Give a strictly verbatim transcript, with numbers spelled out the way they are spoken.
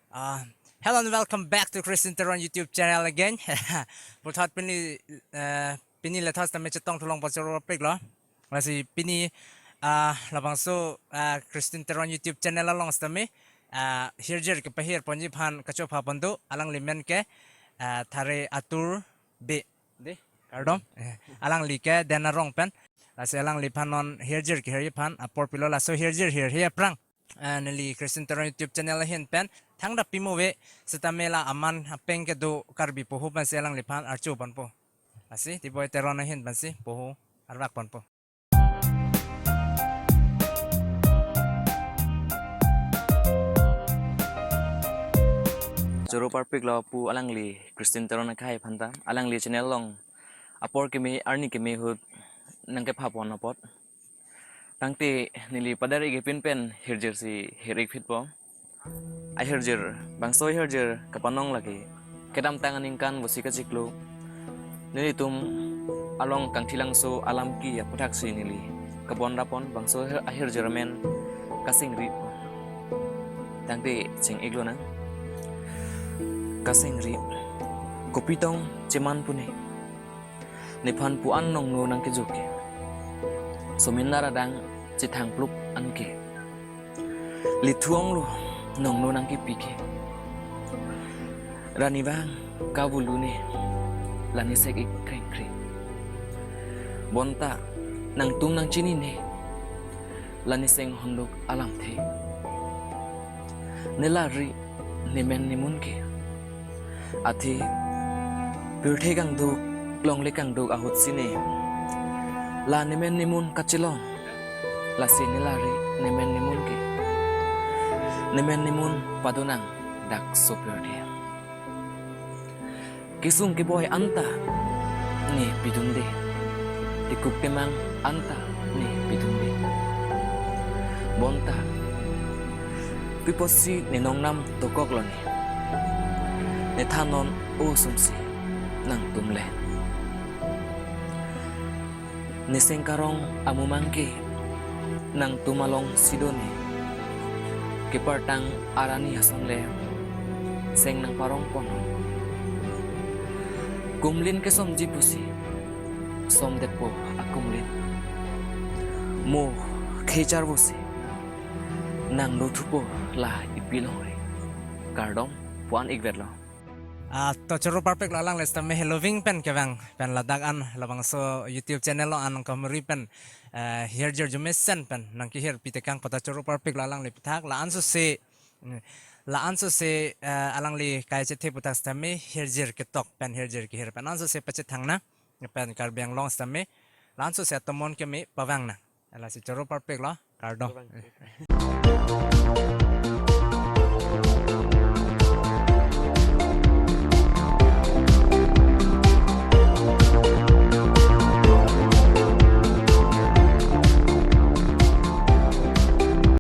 Uh, hello and welcome back to Christian Teron YouTube channel again. Puthot pini, uh, pini lethas tame chetong thulong pachoro piklo. Lasi pini, uh, labangso, uh, Christian Teron YouTube channel along tame, uh, hirjir kepahir ponji aphan kachopha pon do, alangli men ke, uh, Thare Atur Bey. Dei, kardom. Eh, alangli ke Den Arong pen. Lasi alangliphan non hirjir kehirji aphan apor pilo, laso hirjir hirji aphrang, eh, neli Christian Teron YouTube channel ahin pen thangta pimo ave setame la aman apeng kedo Karbi poho pensi alangliphan archo ponpo. Lasi Tiboi Teron ahin pensi poho arvak ponpo. Choro parpiklo pu alangli Christian Teron akhai aphanta, alangli channel along apor keme arni keme ahut nangkepha pon apot. Tangte neli padar ik-e pin pen hirjir si hir-ik phitpo. Ahirjir, bangso ahirjir kapanong lake kedamtang aningkan pusi kachiklo. Nelitum along kangthilangso alam ke aputhak si neli kabon rapon, bangso ahir-, ahirjir amen Kasingri. Tangte cheng-iklo nang. Kasingri, kopi tong cheman pune. Nephan pu-an nongno nangkejo ke. Somin nar adang chethang plup an ke. Lithuonglo nongno nangkepi ke. Rani vang kavulu ne. La nesek-ik krengkre. Bonta nangtum nangchinine. La neseng honduk alamthe. Ne la ri nemen nemun ke. Athe pirthe kangduk, longle kangduk ahut si ne la nemen nemun kachelong. Lasi ne la ri nemen nemun ke. Nemen nemun padonang dak sopirthe. Kesung keboi anta ne pidunde. Tekuk temang anta ne pidunde. Bonta pi apotsi ne nongnam dokoklo ne. Ne than non osomsi nangtum le. Neseng karong amumang ke nangtum along si do ne. Kepartang arani ason le seng nangparong pon. Kumlin kesomji pusi somdetpo akumlin. Mo khechar pusi nang do thupo la ipi longri. Kardom, pu-an ikvetlo. Ah, to choro parpiklo, alangli setame heloving pen kevang pen ladak an labangso YouTube channel along an kamuri pen, eh, hirjir arjumesen pen nangkehir pitekang, kota choro parpiklo alangli aputhak. La-an sose, mm, la-an sose, eh, alangli kai chethe aputhak setame hirjir ketok pen hirjir kehir pen an sose pachethang nang pen Karbi Anglong setame la-an sose atomon keme pavang nang. Lasi choro parpiklo, kardom. Kardom.